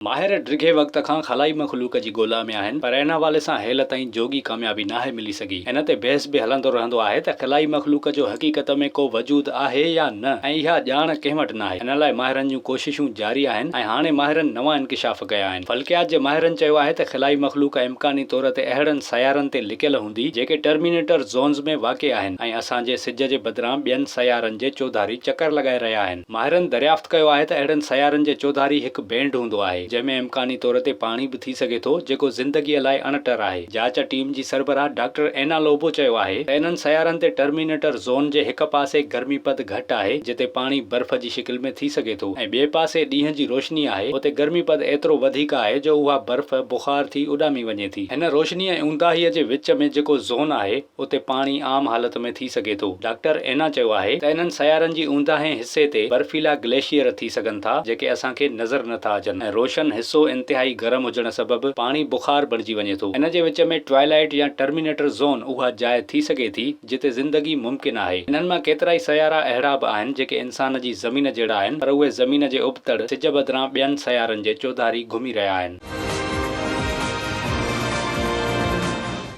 ماهر ڊگهي وقت کان خلائي مخلوق جي ڳولا ۾ آهن پر ان حوالي سان هيل تائين جوڳي ڪاميابي ناهي ملي سگهي. ان تي بحث به هلندو رهندو آهي ته خلائي مخلوق جو حقيقت ۾ ڪو وجود آهي يا نه ۽ اها ڄاڻ ڪنهن وٽ ناهي. ان لاء ماهرن جون ڪوششون جاري آهن ۽ هاڻي ماهرن نوان انڪشاف ڪيا آهن. فلڪيات جي ماهرن چيو آهي ته خلائي مخلوق امڪاني طور تي اهڙن سيارن تي لڪيل هوندي جيڪي ٽرمينيٽر زونز ۾ واقع آهن ۽ اسان جي سج جي بدران ٻين سيارن جي چوڌاري چڪر لڳائي رهيا آهن. ماهرن دريافت ڪيو آهي ته اهڙن سيارن جي چوڌاري هڪ بينڊ هوندو آهي، جنهن ۾ امڪاني طور تي پاڻي به ٿي سگهي ٿو، جيڪو زندگيء لاء اڻٽر آهي. جاچ ٽيم جي سربراهه ڊاڪٽر اينا لوبو چيو آهي ته انهن سيارن تي ٽرمينيٽر زون جي هڪ پاسي گرمي پد گهٽ آهي، جتي پاڻي برف جي شڪل ۾ ٿي سگهي ٿو ۽ ٻئي پاسي ڏينهن جي روشني آهي، اتي گرمي پد ايترو وڌيڪ آهي جو اها برف بخار ٿي اڏامي وڃي ٿي. هن روشني ۽ اونداهيء جي وچ ۾ جيڪو زون آهي، اتي پاڻي عام حالت ۾ ٿي سگهي ٿو. ڊاڪٽر اينا چيو آهي ته انهن سيارن جي اونداهين حصي تي برفيلا گليشيئر ٿي سگهن ٿا جيڪي اسان کي نظر نه ٿا اچن ۽ روشن حصو انتهائي گرم هجڻ سبب پاڻي بخار بڻجي وڃي ٿو. ان جي وچ ۾ ٽوائلائيٽ يا ٽرمينيٽر زون اها جاء ٿي سگهي ٿي جتي زندگي ممڪن آهي. انهن مان ڪيترائي سيارا اهڙا به آهن جيڪي انسان جي زمين جهڙا آهن پر اهي زمين جي ابتڙ سج بدران ٻين سيارن جي چوڌاري گهمي رهيا آهن.